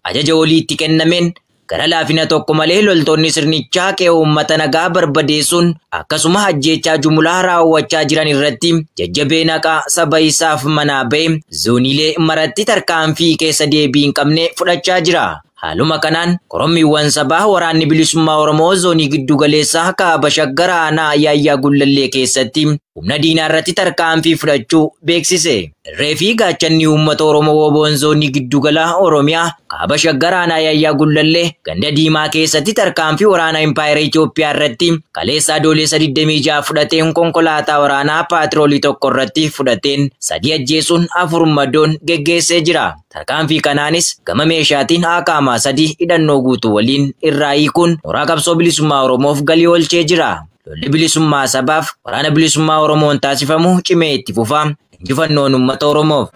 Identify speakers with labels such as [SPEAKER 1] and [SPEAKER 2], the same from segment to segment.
[SPEAKER 1] Ajaja oliitti kennameen gara laafina tokko malee loltoonni sirnichaa qe'ee uummata nagaa barbadeessuun akkasuma ajjeechaa jumlaa raawwachaa jiran irratti jajjabee naqaa saba isaaf manaa ba'e zooniilee maratti tarkaanfii keessa deebii hin qabne fudhachaa jira. Haaluma kanaan korommiiwwan sabaa waraanni bilisummaa Oromoo zoonii giddu galeessaa kaaba Shaggar aanaa Yaayyaa Gullallee keessatti humna diinaa irratti tarkaanfii fudhachuu beeksise. Irree fi gaachanni uummata Oromoo Woboon zoonii giddugalaa Oromiyaa kaaba Shaggar aanaa Yaayyaa Gullallee ganda diimaa keessatti tarkaanfii waraana Impaayera Itoophiyaa irratti kaleessa Adoolessa 26 fudhateen konkolaataa waraanaa paatroolii tokko irratti fudhateen 3 ajjeesuun 4 madoon geggeessee jira. Tarkaanfii kanaanis gama meeshaatiin akaama 3 hidhannoo guutuu waliin irraa hiikuun mooraa qabsoo bilisummaa Oromoof galii oolchee jira. Lolli bilisummaa sabaaf waraana bilisummaa Oromoon taasifamu cimee itti fufa. Injifannoon uummata Oromoof.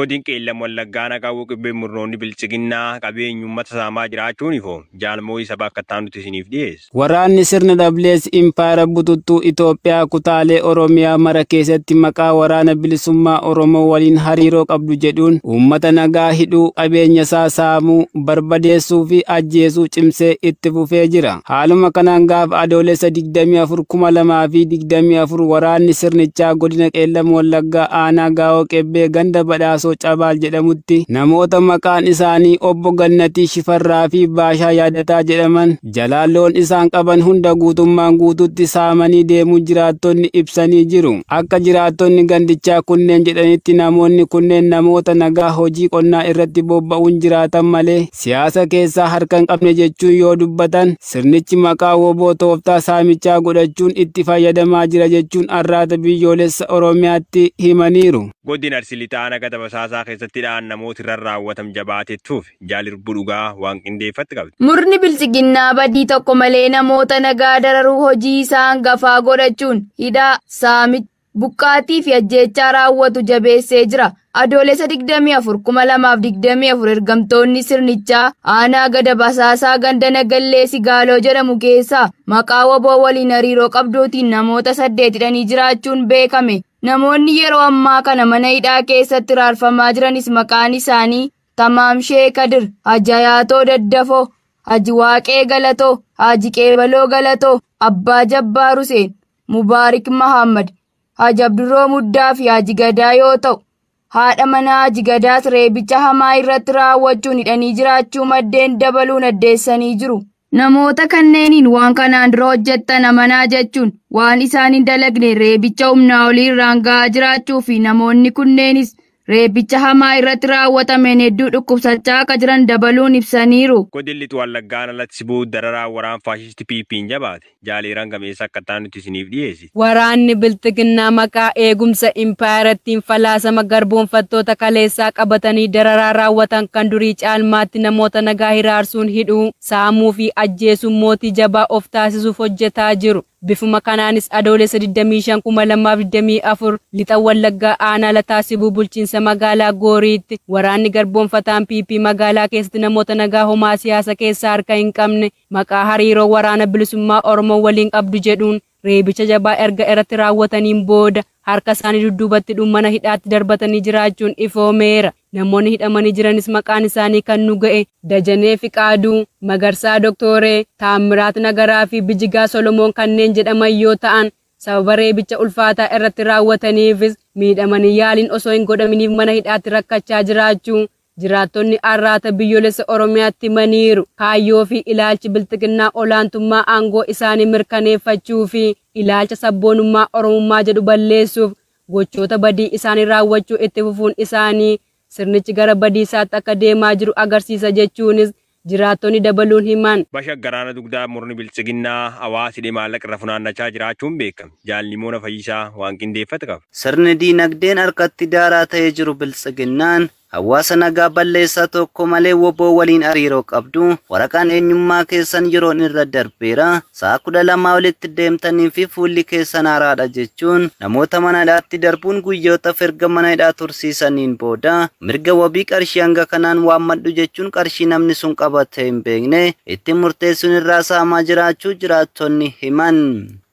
[SPEAKER 2] Godin Qeellam Wallaggaa nagaa Wuqibbee murnoonni bilchiginnaa qabeenya uummata saamaa jiraachuun ifo jaalmoo saba akka ta'an isiniif dhiyeessa.
[SPEAKER 3] Waraanni sirna dhablees impaayera bututtuu Itoophiyaa kutaalee Oromiyaa mara keessatti maqaa waraana bilisummaa Oromoo waliin hariiroo qabdu jedhuun uummata nagaa hidhuu, qabeenya isaa saamuu, barbadeessuu fi ajjeesuu cimsee itti fufee jira. Haaluma kanaan gaafa Adoolessa 24 2024 waraanni sirnichaa godina Qeellam Wallaggaa aanaa Gaawoo Qebbee ganda Badhaasoo Cabaal jedhamutti namoota maqaan isaanii obbo Gannatii Shifarraa fi Baashaa Yaadataa jedhaman jalaan loon isaan qaban hunda guutummaan guututti saamanii deemuu jiraattonni ibsanii jiru. Akka jiraattonni gandichaa kunneen jedhanitti namoonni kunneen namoota nagaa hojii qonnaa irratti bobba'uun jiraatan malee siyaasa keessaa harka hin qabne jechuun yoo dubbatan sirnichi maqaa Woboo tooftaa saamichaa godhachuun itti fayyadamaa jira jechuun arraata biyyoolessa Oromiyaatti himaniiru.
[SPEAKER 2] Godin Arsii Lixaa naga Basaasaa keessatti dhaan namoota irra raawwatam jabaatettuuf jaalirbu dhugaa waan qindeeffatti qabdi.
[SPEAKER 4] Murni bilchiginnaa badii tokko malee namoota nagaa dararuu hojii isaa hangafaa godhachuun hidhaa, saamicha, buqqaatii fi ajjeechaa raawwatu jabeessee jira. Adoolessa 24 2024 ergamtoonni sirnichaa aanaa gada Basaasaa ganda Nagallee Sigaaloo jedhamu keessaa maqaa Woboo waliin hariiroo qabduutiin namoota 8 hidhanii jiraachuun beekame. Namoonni yeroo ammaa kana mana hidhaa keessatti raarfamaa jiranis maqaan isaanii Tamaamshee Kadir, Hajayaatoo Daddafoo, Haji Waaqee Galatoo, Haji Qeebaloo Galatoo, Abbaa Jabbaar Huseen, Mubaarik Mahammad, Haji Abdurroo Muddaa fi Haji Gadaa yoo ta'u, haadha manaa Haji Gadaas reebicha hamaa irratti raawwachuun hidhanii jiraachuu maddeen dabaluun addeessanii jiru. Namoota kanneeniin waan kanaan dura hojjettan amanaa jechuun waan isaan hin dalagne reebicha humnaa olii irraan ga'aa jiraachuu fi namoonni kunneenis reebicha hamaa irratti raawwatameen hedduu dhukkubsachaa akka jiran dabaluun ibsaniiru.
[SPEAKER 2] Godin Lixuu Wallaggaan alatti sibuu dararaa waraan faashisti PP'n jabaate jaaleeraan gameessa akka ta'an nuti isiniif dhiyeessi.
[SPEAKER 5] Waraanni bilchiginnaa maqaa eegumsa impaayerattiin falaasama garboonfattoota kaleessaa qabatanii dararaa raawwatan kan durii caalmaatti namoota nagaa hiraarsuun hidhuu, saamuu fi ajjeesuun mootii jabaa of taasisuuf hojjetaa jiru. Bifuma kanaanis Adoolessa 25 2024 Lixa Wallaggaa aanaa Lataa Sibuu bulchiinsa magaalaa Gooriitti waraanni garboonfataan PP magaalaa keessatti namoota nagaa homaa siyaasa keessaa harka hin qabne maqaa hariiroo waraana bilisummaa Oromoo waliin qabdu jedhuun reebicha jabaa erga irratti raawwataniin booda harka isaanii dudduubatti mana hidhaatti darbatanii jiraachuun ifoomeera. Namoonni hidhamanii jiranis maqaan isaanii kan nu ga'e Dajanee Fiqaaduu, Magarsaa Doktooree, Taammiraat Nagaraa fi Bijigaa Solomoon kanneen jedhaman yoo ta'an sababa reebicha ulfaataa irratti raawwataniifis miidhamanii yaaliin osoo hin godhaminiif mana hidhaatti rakkachaa jiraachuu jiraattonni arraata biyyoolessa Oromiyaatti himaniiru. Kaayyoo fi ilaalchi bilchiginnaa olaantummaa aangoo isaanii mirkaneeffachuu fi ilaalcha sabboonummaa Oromummaa jedhu balleessuuf gochoota badii isaanii raawwachuu itti fufuun isaanii sirnichi gara badiisaatti akka deemaa jiru agarsiisa jechuunis jiraattonni dabaluun himan.
[SPEAKER 2] Bashaggaraana dugdaa murni bilchiginnaa hawaasi maallaqa irra funaannachaa jiraachuun beekama. Jaalli Fayyisaa waan qindeeffate qaba.
[SPEAKER 6] Sirni diinagdeen harkatti daaraa ta'ee jiru bilchiginnaan hawaasa nagaa balleessaa tokko malee WBO waliin hariiroo qabdu waraqaan eenyummaa keessan yeroon irra darbeera sa'a 12 olitti deemtanii fi fuulli keessan haaraadha jechuun namoota mana hidhaatti darbuun guyyoota erga mana hidhaa tursiisaniin booda mirga wabii qarshii hanga kanaan waammadhu jechuun qarshii namni sun qabate hin beekne itti murteessuun irraa saamaa jiraachuu jiraattonni himan.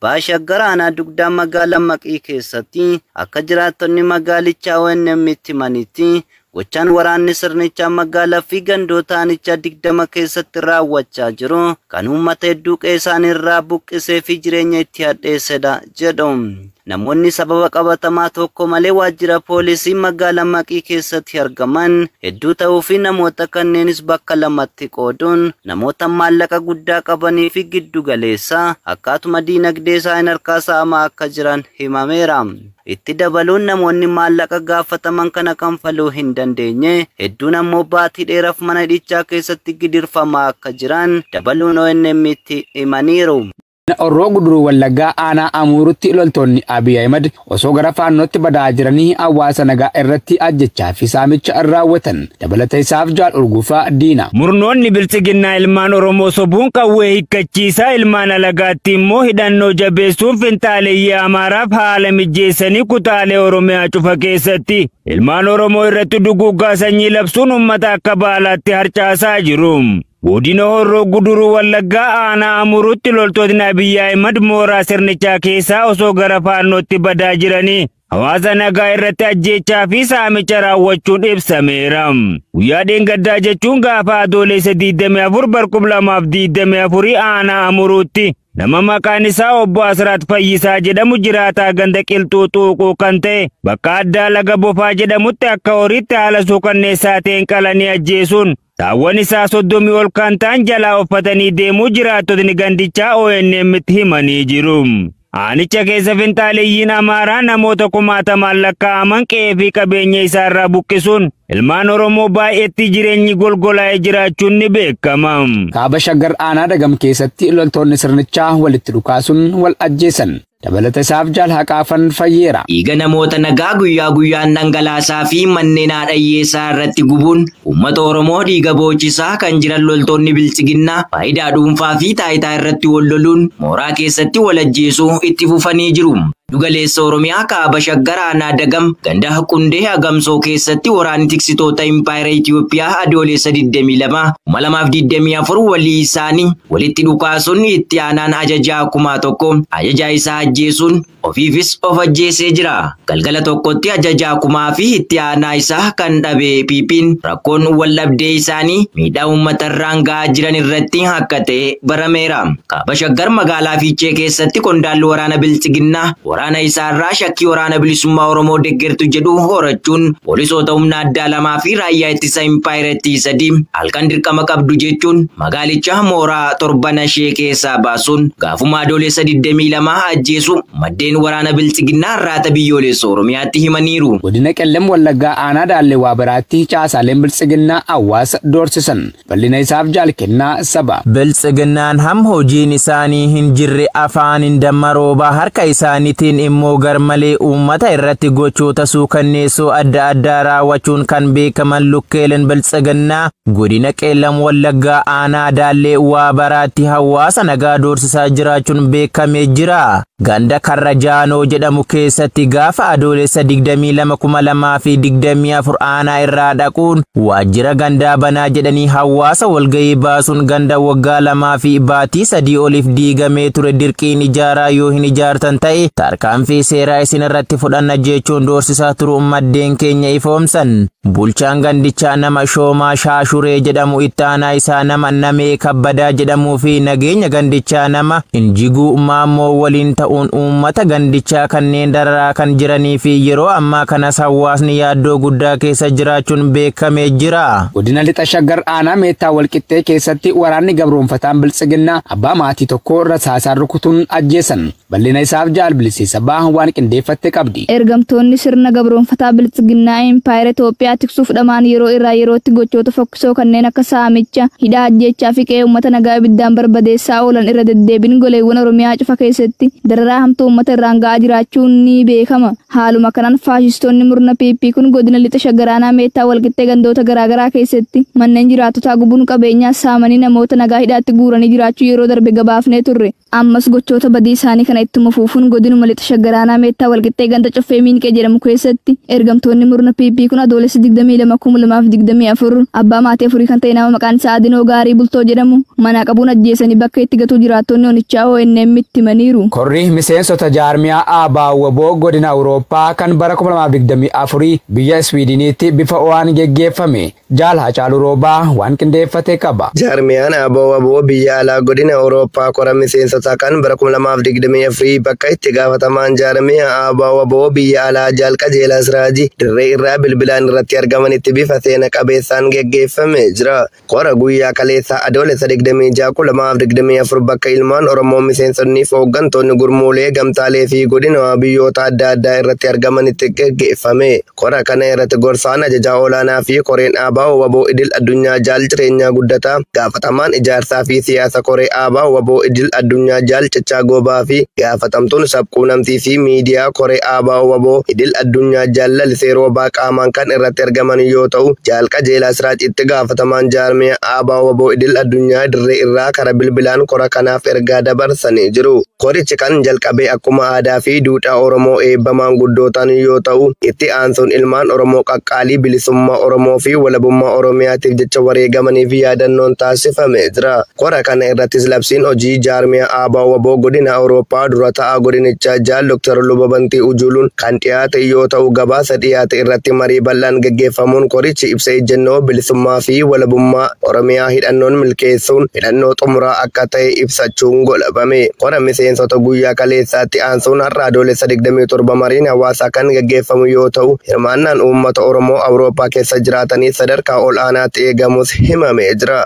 [SPEAKER 6] Baashaggar aanaa dugdaa magaalaa Maqii keessatti akka jiraattonni magaalichaa ONM itti himanitti gochaan waraanni sirnichaa magaalaa fi gandoota aanichaa 20 keessatti raawwachaa jiru kan uummata hedduu qe'ee irraa buqqisee fi jireenya itti hadheessedha jedhu. Namoonni sababa qabatamaa tokko malee waajjira poolisii magaalaa Maqii keessatti argaman hedduu ta'uu fi namoota kanneenis bakka lamatti qooduun namoota maallaqa guddaa qabanii fi giddu galeessa akkaatuma diinagdee isaanii harkaa saamaa akka jiran himameera. Itti dabaluun namoonni maallaqa gaafataman kana kanfaluu hin dandeenye hedduun ammoo baatii dheeraaf mana hidhichaa keessatti gidirfamaa akka jiran dabaluun ONM itti himaniiru.
[SPEAKER 7] Horroo Guduruu Wallaggaa aanaa Amuurutti loltoonni Abiy Ahimad osoo gara faannootti badaa jiranii hawaasa nagaa irratti ajjechaa fi saamicha raawwatan. Dabalata isaaf Jaal Urguufaa Diina.
[SPEAKER 8] Murnoonni bilchiginnaa ilmaan Oromoo sobuun qawwee hiikkachiisaa ilmaan alagaatti immoo hidhannoo jabeessuun finxaaleeyyii Amaaraaf haala mijeessanii kutaalee Oromiyaa cufa keessatti ilmaan Oromoo irratti duguuggaa sanyii labsuun uummata akka baalaatti harcaasaa jiru. Godina Horroo Guduruu Wallaggaa aanaa Amuruutti loltoonni Abiy Ahimad mooraa sirnichaa keessaa osoo gara faannootti badaa jiranii hawaasa nagaa irratti ajjeechaa fi saamicha raawwachuun ibsameera. Guyyaa dheengaddaa jechuun gaafa adoolessa 24 2024 aanaa Amuruutti nama maqaan isaa obbo Asraat Fayyisaa jedhamu jiraataa ganda qilxuu xuuquu kan ta'e bakka addaa laga bofaa jedhamutti akka horiitti haala suukanneessaa ta'een qalanii ajjeesuun saawwan isaa 30 ol kan ta'an jalaa uffatanii deemuu jiraattotni gandichaa ONM'tti himanii jiru. Aanicha keessa finxaaleeyyiin Amaaraa namoota kumaatamaan lakkaa'aman qe'ee fi qabeenya isaarraa buqqisuun ilmaan Oromoo baay'eetti jireenyi golgolaa'ee jiraachuun ni beekama.
[SPEAKER 7] Kaaba Shaggar aanaa Dagam keessatti loltoonni sirnichaa walitti dhukaasuun wal ajjeesan. Dabalata isaaf Jaal Haqaafan Fayyeera.
[SPEAKER 1] Dhiiga namoota nagaa guyyaa guyyaan dhangalaasaa fi manneen haadha hiyyeessaa irratti gubuun uummata Oromoo dhiiga boochisaa kan jiran loltoonni bilchiginnaa faayidaa dhuunfaa fi taayitaa irratti wal loluun mooraa keessatti wal ajjeesuu itti fufanii jiru. Dugaleessa Oromiyaa kaaba Shaggar aanaa Dagam ganda Qundee Agamsoo keessatti waraanni tiksitoota Impaayera Itiyoophiyaa adoolessa 22 2024 walii isaanii walitti dhukaasuun itti aanaan ajajaa 1000 ajajaa isaa ajjeesuun ofiifis of ajjeesee jira. Galgala tokkotti ajajaa 1000 fi itti aanaa isaa kan dhabe PP'n rakkoon wal dhabdee isaanii miidhaa uummatarraan gahaa jiran irratti akka ta'e barameera. Kaaba Shaggar magaalaa Fiichee keessatti qondaalli waraana bilchiginnaa waraana isaarraa shakkii waraana bilisummaa Oromoo deeggartu jedhu horachuun poolisoota humna addaa 2 fi raayyaa ittisa Impaayera 3 halkan dirqama qabdu jechuun magaalicha mooraa torban ishee keessaa baasuun gaafuma adoolessa 22 ajjeesu maddeen waraana bilchiginnaa irraata biyyoolessa Oromiyaatti himaniiru.
[SPEAKER 7] Godina Qellem Wallaggaa aanaa Daallee Waabaraatti caasaaleen bilchiginnaa hawaasa doorsisan. Bal'ina isaaf Jaal Kennaa Saba.
[SPEAKER 9] Bilchiginnaan ham hojiin isaanii hin jirre afaan hin dammaroobaa harka isaaniitiin immoo garmalee uummata irratti gochoota suukanneessoo adda addaa raawwachuun kan beekaman lukkeelen bilchiginnaa godina Qellem Wallaggaa aanaa Daallee Waabaraatti hawaasa nagaa doorsisaa jiraachuun beekamee jira. Ganda Karra Jaanoo jedhamu keessatti gaafa adoolessa 22 2024 aanaa irraa dhaquun waajjira gandaa banaa jedhanii hawaasa walgahii baasuun ganda waggaa 2 fi baatii 3 oliif diigamee ture dirqiin ijaaraa yoo hin ijaartan ta'e tarkaanfii seeraa isin irratti fudhanna jechuun doorsisaa turu maddeen keenya ifoomsan. Bulchaan gandichaa nama Shoomaa Shaashuree jedhamu itti aanaa isaa nama Namee Kabbadaa jedhamuu fi nageenya gandichaa nama Injiguu Maammoo waliin ta'uun uummata gandichaa kanneen dararaa kan jiranii fi yeroo ammaa kanas hawaasni yaaddoo guddaa keessa jiraachuun beekamee jira.
[SPEAKER 7] Godina Lixa Shaggar aanaa Meettaa Walqixxee keessatti waraanni gabroonfataan bilchiginnaa abbaa maatii tokko rasaasaan rukutuun ajjeesan. Bal'ina isaaf Jaal Bilisiisa Baa waan qindeeffatte qabdi.
[SPEAKER 4] Ergamtoonni sirna gabroonfataa bilchiginnaa Impaayera Itoophiyaa tiksuuf dhamaan yeroo irraa yerootti gochoota fokkisoo kanneen akka saamicha, hidhaa, ajjeechaa fi qe'ee uummata nagaa ibiddaan barbadeessaa oolan irra deddeebiin goleewwan Oromiyaa cufa keessatti dararaa hamtuu uummata irraan ga'aa jiraachuun ni beekama. Haaluma kanaan faashistoonni murna PP kun godina lixa Shaggar aanaa Meettaa Walqixxee gandoota garaagaraa keessatti manneen jiraattotaa gubuun qabeenyaa saamanii namoota nagaa hidhaatti guuranii jiraachuu yeroo darbe gabaafnee turre. Ammas gochoota badii isaanii kana ittuma fuufuun godinuma lixa Shaggar aanaa Meettaa Walqixxee ganda Coffee Miinqee jedhamu keessatti ergamtoonni murna PP kun Adoolessa 22,2024 abbaa maatii afurii kan ta'e nama maqaan isaa Adinoo Gaarii Bultoo jedhamu mana qabuun ajjeesanii bakka itti gatuu jiraattonni onichaa ONM itti himaniiru.
[SPEAKER 7] Korri miseensota jaarmiyaa ABO godina Awurooppaa kan bara 2024 biyya Iswiidiniitti bifa ho'aan geggeeffame. Jaal Hacaaluu Roobaa waan qindeeffate qaba.
[SPEAKER 10] Jaarmiyaan ABO biyya alaa godina Awurooppaa kora miseensota kan bara 2024 bakka itti gaafatamaan jaarmiyaa ABO biyya alaa Jaal Qajeelaa Siraajii dirree irraa bilbilaan irratti argamanitti bifa seena qabeessaan geggeeffame jira. Kora guyyaa kaleessaa Adoolessa 26 2024 bakka ilmaan Oromoo miseensonnii fi hooggantoonni gurmuulee gamtaalee fi godina biyyoota adda addaa irratti argamanitti geggeeffame. Kora kana irratti gorsaan ajajaa olaanaa fi koreen ABO idil addunyaa Jaal Jireenyaa Guddataa, gaafatamaan ijaarsaa fi siyaasa koree ABO idil addunyaa Jaal Cichaa Goobaa fi gaafatamtuun sabquunnamtii fi miidiyaa koree ABO idil addunyaa Jaal Lalisee Roobaa qaamaan kan irratti argaman yoo ta'u, Jaal Qajeelaa Siraaj itti gaafatamaan jaarmiyaa ABO idil addunyaa dirree irraa karaa bilbilaan kora kanaaf ergaa dabarsanii jiru. Korichi kan jalqabee akkuma aadaa fi duudhaa Oromoo eebbamaan guddootaan yoo ta'u, itti aansuun ilmaan Oromoo qaqqaalii bilisummaa Oromoo fi walabummaa Oromiyaatiif jecha wareegamaniif yaadannoon taasifamee jira. Kora kana irrattis labsiin hojii jaarmiyaa ABO godina Awurooppaa dura ta'aa godinichaa Jaal Dr. Luba Bantii Ujuluun kan dhiyaate yoo ta'u, gabaasa dhiyaate irratti marii bal'aan geggeeffamuun korichi ibsa ejjennoo bilisummaa fi walabummaa Oromiyaa hidhannoon milkeessuun hidhannoo xumuraa akka ta'e ibsachuun golabame. Kora miseensota guyyaa kaleessaatti aansuun har'a Adoolessa 27 mariin hawaasaa kan geggeeffamu yoo ta'u, hirmaannaan uummata Oromoo Awurooppaa keessa jiraatanii sadarkaa ol aanaatti eegamus himamee jira.